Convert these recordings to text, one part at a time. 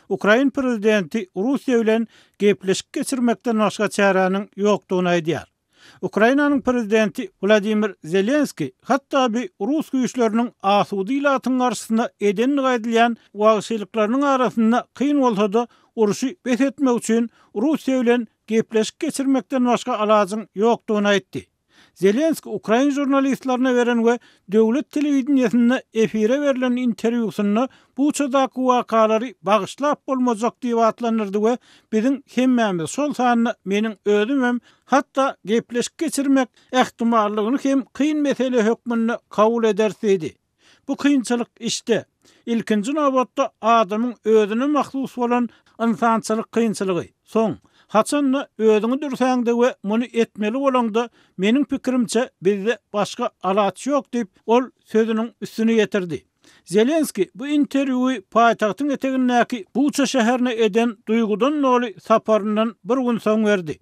Ukrain prezidenti Russiýa bilen gepleşik geçirmekden başga çäräniň ýokdugyny aýdýar. Ukrainanyň prezidenti Wladimir Zelenskiý hatda bi rus güýçleriniň asuda ilatyň garşysyna edendigi aýdylýan wagşylyklarynyň arasynda kyn bolsa-da urşy bes etmek üçin Russiýa bilen gepleşik geçirmekden başga alajyň ýokdugyny aýtdy. Zelenskiý ukrain žurnalistlerine beren we döwlet telewideniýesinde efire berlen interwýusynda Buçadaky wakalary bagyşlap bolmajak diýip atlandyrdy we biziň hemmämiz, şol sanda meniň özüm hem hatda gepleşik geçirmek ähtimallygyny hem kyn mesele hökmünde kabul ederis diýdi. Bu kynçylyk işde, ilkinji nobatda adamyň özüne mahsus bolan ynsançylyk kynçylygy. Soň, haçan-da özüňi dürsäňde we muny etmeli bolaňda, meniň pikirimçe, bizde başga alaç ýok diýip, ol sözüniň üstüni ýetirdi. Zelenskiý bu interwýuwy paýtagtyň etegindäki Buça şäherine eden duýgudan doly saparyndan bir gün soň berdi.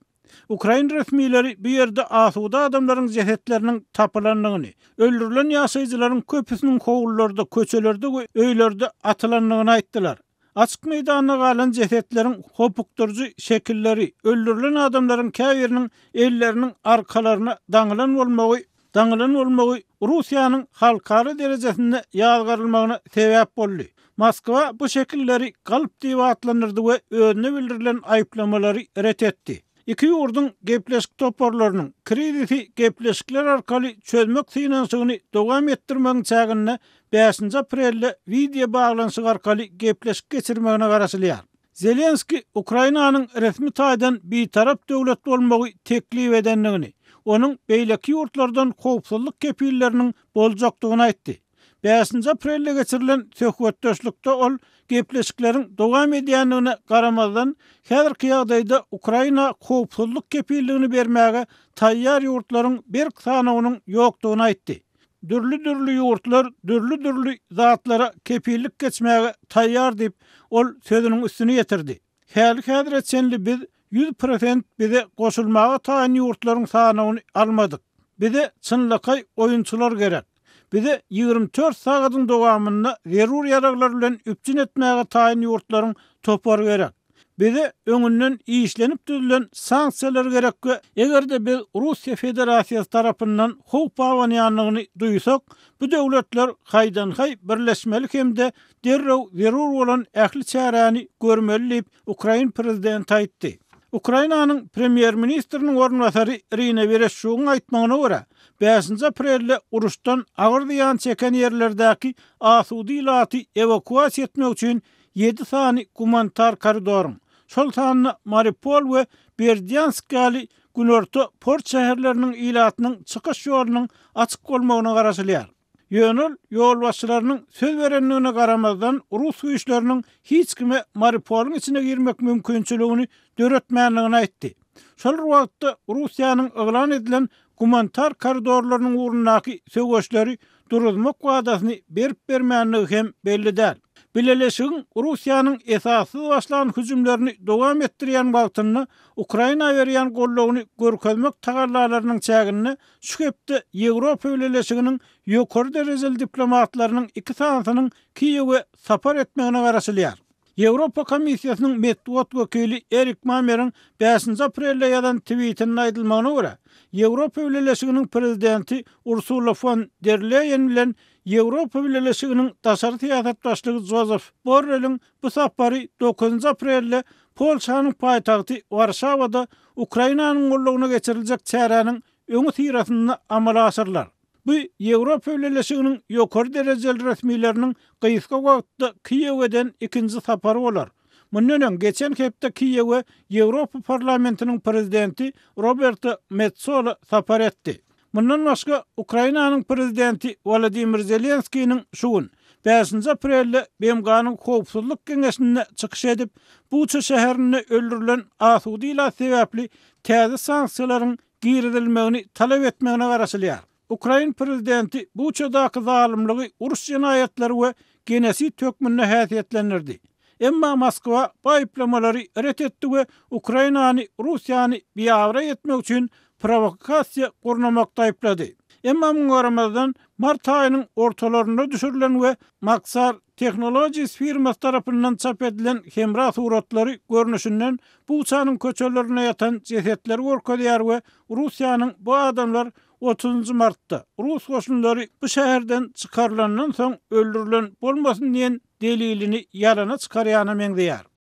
Ukrain resmileri bu ýerde asuda adamlaryň jesetleriniň tapylandygyny, öldürilen ýaşaýjylaryň köpüsiniň howlularda, köçelerde we öýlerde atylandygyny aýtdylar. Açyk meýdanda galan jesetleriň hopukdyryjy şekilleri, öldürilen adamlaryň käbiriniň elleriniň arkalaryna daňylan bolmagy daňylan bolmagy Russiýanyň halkara derejesinde ýazgarylmagyna sebäp boldy. Moskwa bu şekilleri galp diýip atlandyrdy we özüne bildirilen aýyplamalary ret etdi. Iki ýurduň gepleşik toparlarynyň krizisi gepleşikler arkaly çözmek synanyşygyny dowam etdirmegiň çäginde bäşinji aprelde wideo baglanyşyk arkaly gepleşik geçirmegine garaşylýar. Zelenskiý Ukrainanyň resmi taýdan bitarap döwlet bolmagy teklip edendigini, onuň beýleki ýurtlardan howpsuzlyk kepilleriniň boljakdygyny aýtdy. Bäşinji aprelde geçirilen söhbetdeşlikde ol gepleşikleriň dowam edýändigine garamazdan, häzirki ýagdaýda Ukraina howpsuzlyk kepilligini bermäge taýýar ýurtlaryň berk sanawynyň ýokdugyny aýtdy. Dürli-dürli ýurtlar dürli-dürli zatlara kepillik geçmäge taýýar diýip, ol sözüniň üstüni ýetirdi. Häli-häzire çenli biz 100% bize goşulmaga taýyn ýurtlaryň sanawyny almadyk. Bize çynlakaý oýunçylar gerek. Bize 24 sagadyň dowamynda zerur ýaraglar bilen üpjün etmäge taýyn ýurtlaryň topary gerek. Bize öňünden işlenip düzülen sanksiýalar gerek we eger-de biz Russiýa Federasiýasy tarapyndan howp abanýandygyny duýsak, bu döwletler haýdan-haý birleşmeli hem-de derrew zerur bolan ähli çäräni görmeli diýip, ukrain prezidenti aýtdy. Ukrainanyň premýer-ministriniň orunbasary Irina Wereşçugyň aýtmagyna görä, bäşinji aprelde uruşdan agyr zyýan çeken ýerlerdäki asuda ilaty ewakuasiýa etmek üçin ýedi sany gumanitar koridoryň, şol sanda Mariupol we Berdýansk ýaly günorta port şäherleriniň ilatynyň çykyş ýolunyň açyk bolmagyna garaşylýar. Ýöne ol ýolbaşçylarynyň söz berendigine garamazdan, rus güýçleriniň hiç kime Mariupolyň içine girmek mümkinçiligini döretmändigini aýtdy. Şol bir wagtda, Russiýanyň yglan edilen gumanitar koridorlarynyň ugrundaky söweşleri duruzmak wadasyny berip-bermändigi hem belli däl. Bileleşigiň Russiýanyň esassyz başlan hüjümlerini dowam etdirýän wagtynda Ukraina berýän goldawyny görkezmek tagallalarynyň çäginde şu hepde Ýewropa Bileleşiginiň ýokary derejeli diplomatlarynyň iki sanysynyň Kiýewe sapar etmegine garaşylýar. Ýewropa Komissiýasynyň metbugat wekili Erik Mameriň bäşinji aprelde ýazan twitinde aýdylmagyna görä, Ýewropa Bileleşiginiň Prezidenti Ursula fon der Leýen bilen Ýewropa Bileleşiginiň daşary syýasat başlygy Jozef Borreliň bu sapary dokuzynjy aprelde Polşanyň paýtagty Warşawada Ukrainanyň goldawyna geçiriljek çäräniň öňüsyrasynda amala aşyrylar. Bu Ýewropa Bileleşiginiň ýokary derejeli resmileriniň gysga wagtda Kiýewe eden ikinji sapary bolar. Mundan öň, geçen hepde Kiýewe Ýewropa Parlamentiniň prezidenti Roberta Metsola sapar etdi. Mundan başga, Ukrainanyň prezidenti Wolodymyr Zelenskiniň şu gün, bäşinji aprelde BMG-niň Howpsuzlyk Geňeşinde çykyş edip, Buça şäherinde öldürilen asuda ilat sebäpli täze sanksiýalaryň girizilmegini talap etmegine garaşylýar. Ukrain prezidenti Buçadaky zalymlygy uruş jenaýatlary we genosid hökmünde häsiýetlendirdi. Emma Moskwa bu aýyplamalary ret etdi we Ukrainany Russiýany biabraý etmek üçin prowokasiýa gurnamakda aýyplady. Emma muňa garamazdan, mart aýynyň ortalarynda düşürilen we Maksar. Technologies firmasy tarapyndan çap edilen hemra suratlary görnüşinden Buçanyň köçelerinde ýatan jesetleri görkezýär we Russiýanyň bu adamlar otuzynjy martda, rus goşunlary bu şäherden çykarylandan soň öldürilen bolmasyn diýen delilini ýalana çykarýana meňzeýär.